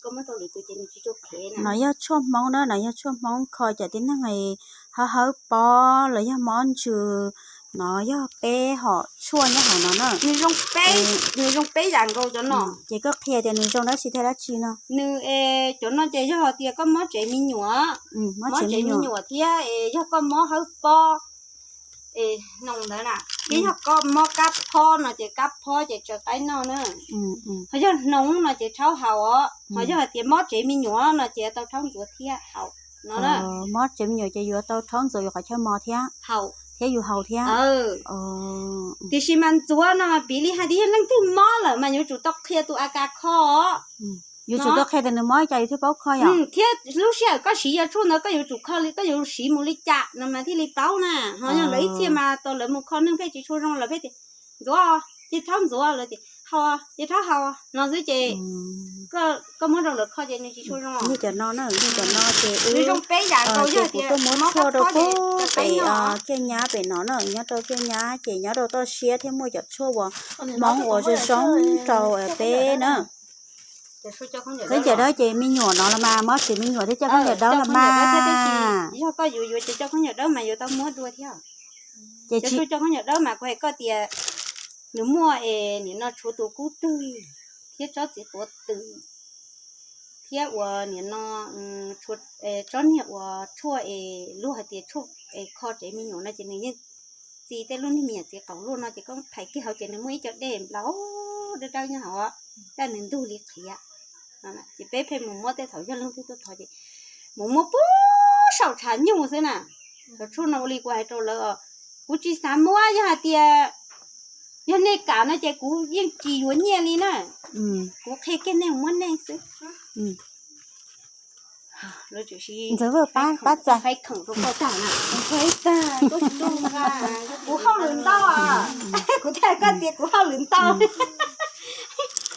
koj muab rau lwm tus ces nws tsis tshua khev na. No yog tshuaj Hmoob na, no yog tshuaj Hmoob kho cov tib neeg hawv hawv pob los yog mob ntsws, no yog peb hom tshuaj nyob hauv no na. Nws zoo peb, nws zoo peb yam nkaus cov no. Ces koj qhia tias nws zoo dab tsi thiab dab tsi no? Nws es cov no ces yog tias koj mob tsev me nyuam, mob tsev me nyuam thiab es yog koj mob hawv pob, es no ntawd na, thiab yog koj mob kab phob no ces kab phob ces tsaws qaib noj na. Ho yog hnoov no ces rhaub haus os, ho yog hais tias mob tsev me nyuam no ces tau rhaub ntxuav thiab haus no na. Mob tsev me nyuam ces yuav tau rhaub ntxuav yuav qhov chaw mos thiab haus, thiab yus haus thiab. Tiam sis mas ntxuav no mas piv li hais tias yog leej twg mob lawm mas yuav tsum tau qhia tus a kas kho. Yuav tsum tau qhia tias nws mob li cas yus thiaj paub kho yom. Thiab lub sij hawm koj siv yog tshuaj ntawd koj yuav tsum kho li, koj yuav siv mus li cas no mas thiaj li paub na. Ho yog lawv ib txhia mas tau lawv mus kho neeg pheej tsis tshua zoo lawm pheej tias ntxuav, ces rhaub ntxuav, lawv tias haus, ces rhaub haus no xwb ces koj muab rau lawv kho ces nws tsis tshua zoo. Cov no na, cov no ces wb zoo peb yam nkaus, yog tias kuv tuaj muab tshuaj rau pem Kiaj Nyab pem no na, nyob rau Kiaj Nyab ces nyob rau toj siab thiab muaj cov tshuaj uas Hmoob uas zoo zoo rau peb na. Khaub ncaws dawb ces me nyuam no los mas, mob tsev me nyuam thiaj coj khaub ncaws dawb los mas. Yog koj yuav yuav ces coj khaub ncaws dawb mas yuav tau muab dua thiab. Ces coj khaub ncaws dawb mas kuv hais koj tias nws muaj es nim no tshuav tus kub twg thiab tsob txiv quav twm thiab uas nim no tsob niag uas tshuaj es luag hais tias tshuaj es kho tsev me nyuam no ces nws yeej txi tej lub niag me nyuam txiv qaum luaj no ces koj phais kiag hauv ces nws muaj ib co dej nplaum dawb dawb nyob hauv, tab nws ntug li qhiav. Ces peb pheej mus muab tej thaum yog leej twg tuaj thov ces mus muab puag saum tshav nyuj xwb na. Cov tshuaj no ua li kuv hais rau lawv os, kuv tsis xav muab, yog hais tias yog nej kam no ces kuv yeej tsis yuav nyiaj li na. Kuv qhia kiag nej mus muab nej xwb. Ntxawm Vwj, pab txais. Kuv hauj lwm ntau, kuv thiaj koj tias kuv hauj lwm ntau.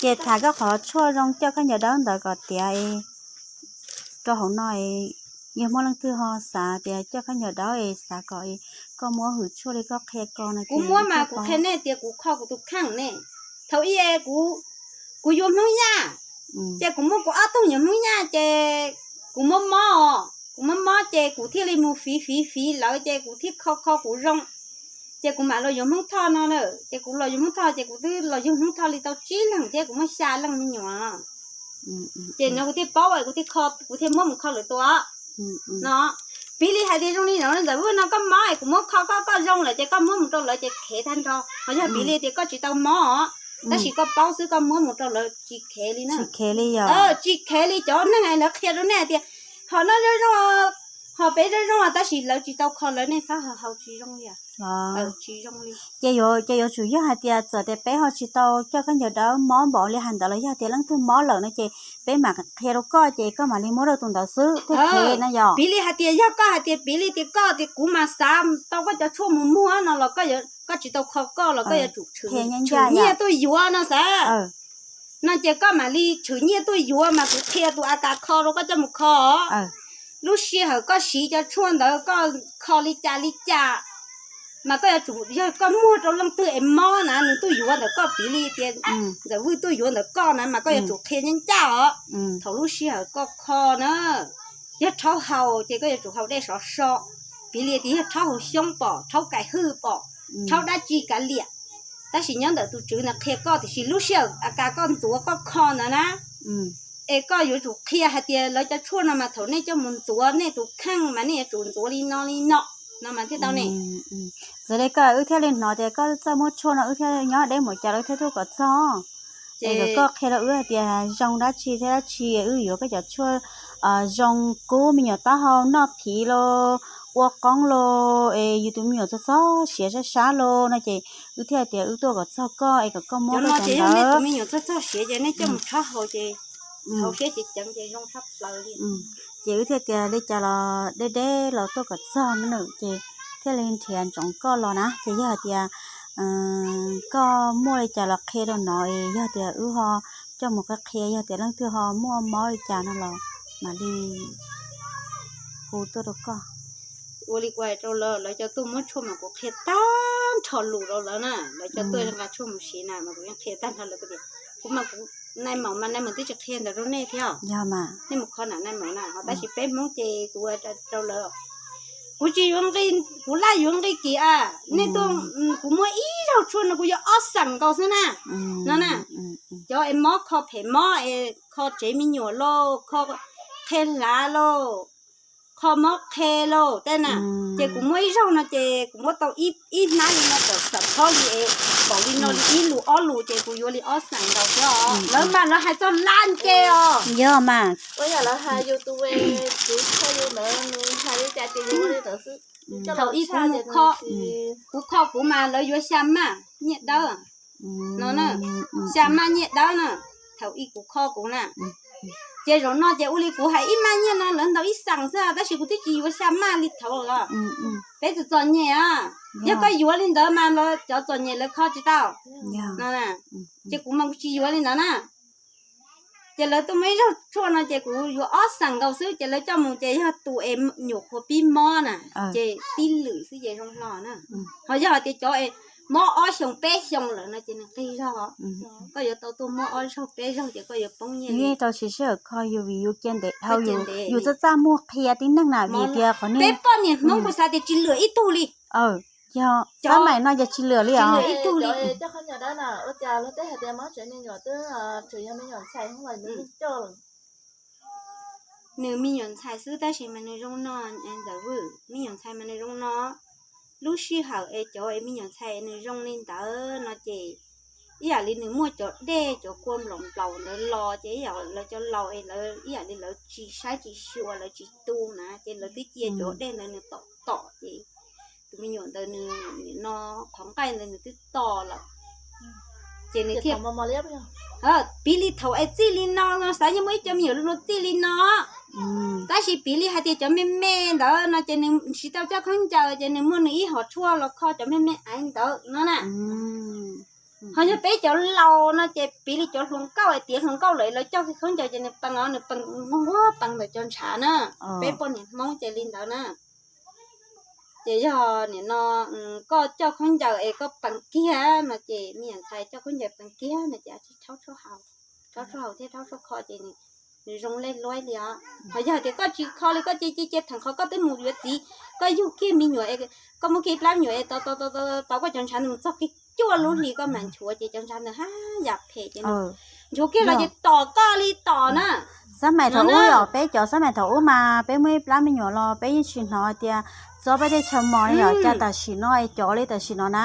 Ces tham koj qhov tshuaj zoo coj khaub ncaws dawb ntawd kom tiav rau hauv no, yog muaj leej twg ho xav tias coj khaub ncaws dawb es xav kom koj muab hwm tshuaj li koj qhia ko no kuv muab mas kuv qhia nej tias kuv kho kuv tus kheej ne. Thaum ub kuv yuav Hmoob Yaj, ces kuv muab kuv ob tug nyuam Hmoob Yaj ces kuv mob mob, kuv mob mob ces kuv thiaj li mus fiv fiv fiv lawv ces kuv thiaj kho kho kuv zoo. Ces kuv mam los yuav Hmoob Thoj no na, ces kuv los yuav Hmoob Thoj ces kuv twb los yug Hmoob Thoj li tau tsib leeg thiab kuv muaj xya leej me nyuam. Ces no kuv thiaj paub kuv thiaj kho, kuv thiaj muab mus kho lawv tua no. Piv li hais tias zoo li no, Ntxawm Vwj, no koj mob es kuv muab kho koj, koj zoo lawm ces koj muab mus rau lawv ces khev tag nrho. Ho yog piv li tias koj tsis tau mob, tab sis koj paub xwb koj muab mus rau lawv tsis khev li na. Khev li yog tsis khev li, cov neeg lawv qhia rau nej hais tias ho no zoo zoo, ho peb zoo zoo tab sis lawv tsis tau kho lawv, nej txhob haus tsis zoo li. Tsis zoo li. Ces yuav, ces yuav tsum yog hais tias txawm tias peb ho tsis tau coj khaub ncaws dawb mob npaum li hais ntawd los yog tias leej twg mob lawm no ces peb mam qhia rau koj ces koj mam li muab rau tus ntawd xwb thiaj khev no yog. Piv li hais tias yog koj hais tias piv li tias koj tias kuv mas xav tau koj cov tshuaj mus muag no los koj tsis tau kho koj los koj yuav tsum tshwm nyiaj tuaj yuav no xav. No ces koj mam li tshwm nyiaj tuaj yuav mas kuv qhia tus a kas kho rau koj coj mus kho. Lub sij hawm koj siv cov tshuaj ntawd koj kho li cas li cas mas koj yuav tsum, yog koj muag rau leej twg es mob na nws tuaj yuav ntawm koj, piv li tias Ntxawm Vwj tuaj yuav ntawm koj na mas koj yuav tsum qhia ncaj ncaj os. Thaum lub sij hawm koj kho na, yog rhaub haus ces koj yuav tsum haus dej sov so. Piv li tias yog rhaub haus xyoob pom, rhaub kaim hwj pom, rhaub dab tsi kav liam, tab sis nyob ntawm tus tswv ntawd qhia koj, tiam sis lub sij hawm a kas koj ntxuav koj kho ntawd na, es koj yuav tsum qhia hais tias lawv cov tshuaj no mas thaum nej coj mus ntxuav nej tus kheej mas nej yuav tsum ntxuav li no li no, no mas thiaj tau ne. Txawm li koj wb thiaj li hnov tias koj txawj muab tshuaj no wb thiaj nyob deb mus cas lawv thiaj tuaj kom txog. Es kom koj qhia rau wb hais tias zoo dab tsi thiab dab tsi wb yuav koj cov tshuaj zoo kub me nyuam taub hau noj phiv los ua qoob los es yus tus me nyuam txog txog siav sab sab los no ces wb thiaj tias wb tuaj kom txog koj es kom koj muab rau cov ntawd. Me nyuam txog txog siav ces nej coj mus rhaub haus ces haus siab ces ceev ces zoo tshaj plaws li. Ces wb thiaj tias li cas los deb deb los tuaj kom txog me nws ces thiaj li nrhiav ntsoov koj los na. Ces yog hais tias koj muaj li cas los qhia rau no es yog tias wb ho coj mus qhia qhia, yog tias leej twg ho muaj mob li cas no los mam li hu tuaj rau koj. Ua li kuv hais rau lawv, lawv cov tuaj muab tshuaj mas kuv qhia tag nrho lus rau lawv na, lawv cov tuaj nqa tshuaj mus siv na mas kuv yeej qhia tag nrho lawv tias kuv mas kuv Nais maum mas nais maum twb tsis qhia ntawd rau nej thiab. Nej mus kho nam nais maum na, tab sis peb Hmoob ces kuv ua rau lawv. Kuv tsis yuav nqi, kuv laj yuav nqi kim a, nej tuaj, kuv muaj ib zaug tshuaj no kuv yuav ob xeem nkaus xwb na. No na, cov es mob kho phem mob es kho tsev me nyuam lauj, kho qhe hlav lauj, kho mob qhe lauj tej na. Ces kuv muaj ib zaug no ces kuv muab tau ib hnab li no kom xam phob li es npaum li no li ib lus ob lus ces kuv yuav li ob xeem nkaus xwb os. Lawv mas lawv hais txog laj nce os. Yog mas. Thaum ub kuv mus kho, kuv kho kuv mas lawv yuav xya maj nyiaj dawb no na, xya maj nyiaj dawb na. Thaum ub kuv kho kuv na, ces zaum no ces ua li kuv hais ib maj nyiaj no lawv ntaus ib xeem xwb tab sis kuv twb tsis yuav xya maj li thaum os. Peb txom txom nyem a, yog koj yuav li ntawd mas cov txom nyem lawv kho tsis tau no. Ces kuv mas kuv tsis yuav li ntawd na. Ces lawv tuaj muaj ib zaug tshuaj no ces kuv yuav ob xeem nkaus xwb ces lawv coj mus ces yog tus es nyuam qhuav pib mob na, ces tib lwm xwb ces zoo hlo na. Ho yog hais tias cov es mob ob xyoos peb xyoos lawm no ces nws qis zog. Koj yuav tau tuaj mob ob zaug peb zaug ces koj yuav poob nyiaj li. Tau siv sij hawm kho yus vim yus cia ntev dhau, yus txaj txaj muag qhia tib neeg na vim tias qhov peb poj niam Hmoob kuv xav tias tsis lwm ib tug li. Yog xab maim no ces tsis lwm li os. Ib tug li. Nws me nyuam ntxhais xwb tab sis mas nws zoo no, ntxawm Vwj, me nyuam ntxhais mas nws zoo no. Lub sij hawm es cov es me nyuam ntxhais nws zoo li ntawd no ces ib yam li nws muaj cov dej cov kua nplaum nplaum ntawd los ces ib yam lawv cov laus es lawv ib yam li lawv tsis saib tsis xyuas lawv tsis tu na ces lawv twb cia cov dej ntawd nws tom tom ces tus me nyuam ntawd nws nim no qhov nqaij ntawd nws twb to lawm. Ces nws thiaj, piv li thaum es txij li no no xav yeej muaj ib co me nyuam luag txij li no. Tab sis piv li hais tias cov me me ntawd no ces nws tsis tau coj khaub ncaws ces nws muaj nws ib hom tshuaj los kho cov me me aiv ntawd no na. Ho yog peb cov laus no ces piv li cov hluas nkauj es tiav hluas nkauj lawm lawv coj khaub ncaws ces nws pees os, nws pees nquag nquag pees ntawm cov ntshav na. Peb poj niam Hmoob ces li ntawd na. Ces yog nim no koj coj khaub ncaws es koj pees kiag no ces me nyuam ntxhais coj khaub ncaws pees kiag no ces tsis rhaub tshaj hau, rhaub tshaj hau thiab rhaub tshaj kho ces nws zoo lej luaib li os. Ho yog tias koj tsis kho li koj cia cia cia theem qhov koj twb mus yuav txiv, koj yug kiag me nyuam es koj muab kiag plab me nyuam es tau tau tau koj cov ntshav ntawd mus txog kiag cuaj lub hlis koj mam nchuav ces cov ntshav ntawd haj yam phem ces nchuav kiag los ces tom koj li tom na. Xab maim thaum ub yom, peb cov xab maim thaum ub mas peb muaj ib plab me nyuam los peb yeej tsis hnov tias txob peb tej chaw mos li yom, cas tam sim no es cov li tam sim no na.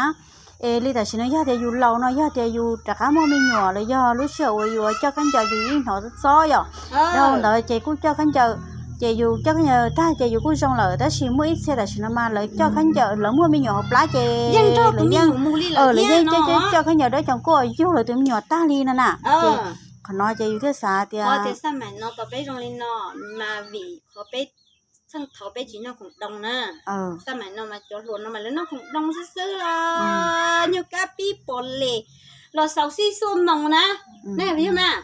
Es li tam sim no yog tias yus laus no yog tias yus rov qab muaj me nyuam los yog lub sij hawm uas yus coj khaub ncaws yus yeej hnov txob yom. Dhau ntawd ces kuj coj khaub ncaws, ces yus coj khaub ncaws tag ces yus kuj zoo lawm, tab sis muaj ib txhia tam sim no mas lawv coj khaub ncaws lawv muaj me nyuam hauv plab ces lawv yeej coj khaub ncaws dawb ceev kuj yug lawv tus me nyuam tag li no na. Ces qhov no ces yus thiaj xav tias xab maim no kom peb zoo li no mas vim qhov peb txheej thaud peb tsis noj khoom doo na. Xab maim no mas cov hluas no mas lawv noj khoom doo xwb xwb los nyuag kab pib pom les los xaus xij xuaj moos na. Nej yog mas,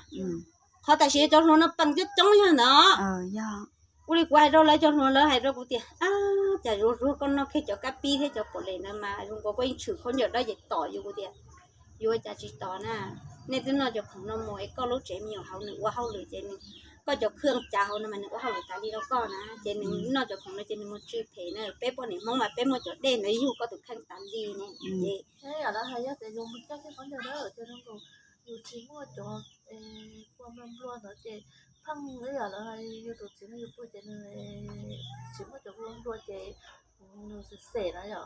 qhov tam sim cov hluas no pees coob coob yog ntawd. Ua li kuv hais rau lawv cov hluas lawv hais rau kuv tias, cas zuag zuag koj noj kiag cov kab pib thiab cov pom les ntawd mas zoo nkaus koj yeej tshwm khaub ncaws dawb ces tom yus. Kuv tias yuav cas tsis tom na, nej twb noj cov khoom no mus es koj lub tsev me nyuam hauv nws ua hauj lwm ces koj cov khwj cav hauv no mas nws ua hauj lwm tas li rau koj na, ces nws noj cov khoom no ces nws mus tsw phem na. Peb poj niam Hmoob mas peb muaj cov dej ntawd yug koj tus kheej tas li ne. Ces yus tsis muaj cov kua nplua nplua ntawd ces pheej ib yam lawv hais yus tus txiv no yus pw ces nws tsis muaj cov kua nplua ces nws xem xem na yom.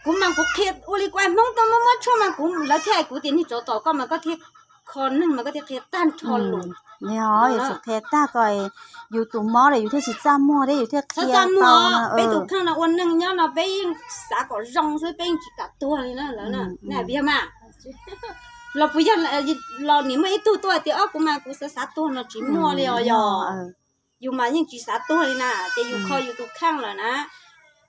Kuv mas kuv qhia ua li kuv hais Hmoob tau muab muab tshuaj mas kuv lawv thiaj hais kuv tias niag tsov tom koj mas koj thiaj kho neeg mas koj thiaj qhia tag nrho lus. Yus tsis qhia tag ko yus tus mob lawm yus thiaj tsis txaj muag thiab yus thiaj qhia tau. Peb tus kheej no ua neeg nyob no peb yeej xav kom zoo xwb peb yeej tsis kam tuag li na lawv na. Yog mas los puas yog los nim muaj ib tug tuaj hais tias ob kuv mas kuv xav xav tuag no tsis muaj li os yog. Yus mas yeej tsis xav tuag li na ces yus kho yus tus kheej lawm na.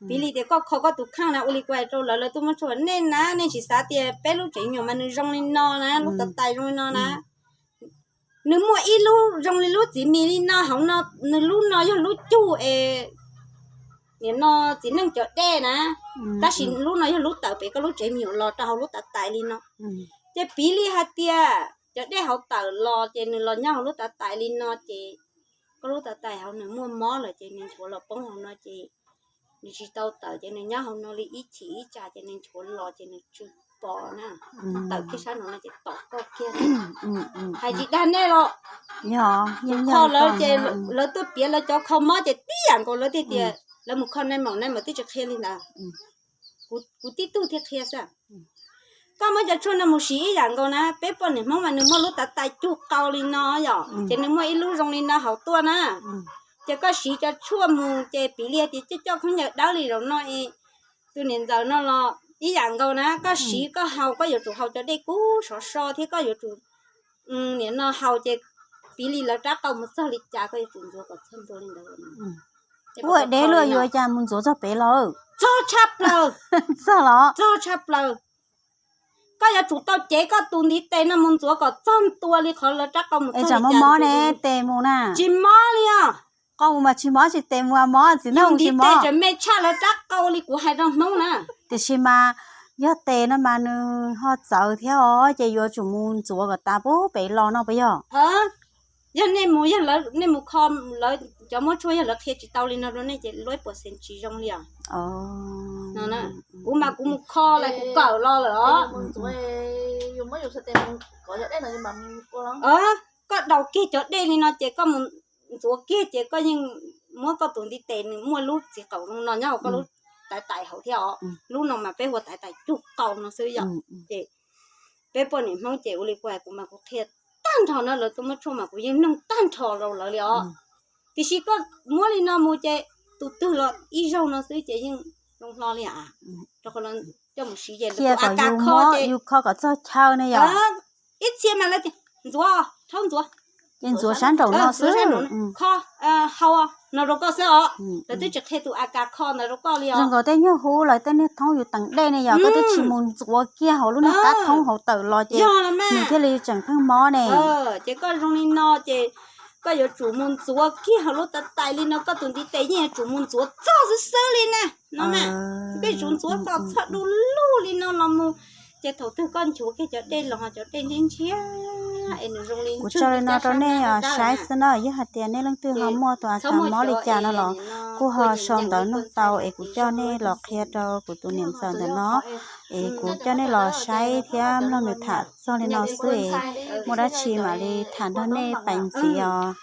Piv li tias koj kho koj tus kheej na ua li kuv hais rau lawv lawv tuaj muab tshuaj nej na nej tsis xav tias peb lub tsev nyuam mas nws zoo li no na lub tav tais zoo li no na. Nws muaj ib lub zoo li lub txiv mis li no hauv no, nws lub no yog lub cug es nim no txiv neej cov dej na, tab sis lub no yog lub tawm pem koj lub tsev me nyuam los rau hauv lub tav tais li no. Ces piv li hais tias cov dej hauv tawm los ces nws los nyob hauv lub tav tais li no ces koj lub tav tais hauv nws muaj mob lawm ces nws nchuav los poob hauv no ces nws tsis tau tawm ces nws nyob hauv no li ib chim ib tsam ces nws nchuav los ces nws tsw pos na. Tawm kiag sab nraud no ces tom koj kiag. Hais tsis dag nej los, tus kho lawv ces lawv tuaj piav lawv cov kho mob ces tib yam nkaus lawv thiaj tias lawv mus kho nai maum, nai maum twb tsis qhia li ntawd. Kuv tib tug thiaj qhia xwb. Koj muab cov tshuaj no mus siv ib yam nkaus na, peb poj niam Hmoob mas nws muaj lub tav tais cug qau li no yom, ces nws muaj ib lub zoo li no hauv tuaj na. Ces koj siv cov tshuaj mus ces piv li tias coj coj khaub ncaws dawb li zaum no es tus niam ntxawm no los ib yam nkaus na, koj siv koj haus koj yuav tsum haus cov dej kub sov so thiab koj yuav tsum niam no haus ces piv li lawv rab qau mus txog li cas koj yuav tsum ntxuav kom txog ntua li ntawd. Ua deb luaj yuav cas mus ntxuav txog pem los? Txog tshaj plaws. Txog los? Txog tshaj plaws. Koj yuav tsum tau cev koj tus ntiv tes no mus ntxuav kom txog ntua li qhov lawv rab qau mus txog li cas mob ne tes mus na. Tsis mob li os. Qau mus mas tsis mob, tsis tes mus mob, txiv neej mus tsis mob. Ntiv tes tseem me tshaj lawv rab qau li kuv hais rau Hmoob na. Tiam sis mas yog tes no mas nws ho txawv thiab os, ces yuav tsum mus ntxuav kom tas pub pem los no puas yog? Yog nej mus, yog nej mus kho lawv cov muab tshuaj, yog lawv qhia tsis tau li no rau nej ces luab puas xees tsis zoo li os. Kuv mas kuv mus kho lawm kuv kawm los lawm os. Koj daus kiag cov dej li no ces koj mus ntxuav kiag ces koj yeej muab koj tus ntiv tes nws muaj lub txiv qaum zoo no nyob hauv koj lub tav tais hauv thiab os. Lub no mas peb hu ua tav tais cug qau no xwb yom. Ces peb poj niam Hmoob ces ua li kuv hais, kuv mas kuv qhia tag nrho na, lawv tuaj muab tshuaj mas kuv yeej noog tag nrho rau lawv li os. Tiam sis koj muab li no mus ces tus twg los ib zaug no xwb ces yeej zoo hlo li a. Rau qhov coj mus siv ces lawv tus a kas kho ces yus kho kom txog chaw ne yom. Ib txhia mas lawv tias ntxuav, rhaub ntxuav, ces ntxuav sab nraum no xwb, kho, hau no rau koj xwb os. Lawv twb tsis qhia tus a kas kho ntawd rau koj li os. Zoo nkaus tej nyuag hub lawv tej niag thoob yus teem dej ne yom, koj twb tsis mus ntxuav kiag hauv lub niag qab thoob hauv tawm los ces nws thiaj li tseem pheej mob ne. Ces koj zoo li no ces koj yuav tsum mus ntxuav kiag hauv lub tav tais li no, koj tus ntiv tes yeej yuav tsum mus ntxuav txog xwb xwb li na. No na, koj yuav tsum ntxuav kom txog du lug li no los mus, ces thaum twg koj nchuav kiag cov dej los ho cov dej ntshiab ntshiab es nws zoo li. Kuv tso li no rau nej saib xwb na, yog hais tias nej leej twg ho muaj tus a kas mob li cas no los kuj ho sau ntawv nug tau es kuv coj nej los qhia rau kuv tus niam ntxawm ntawm no, es kuv coj nej los saib thiab mloog nws tham txog li no xwb es muaj dab tsi mam li tham nrog nej pais ntxiv os.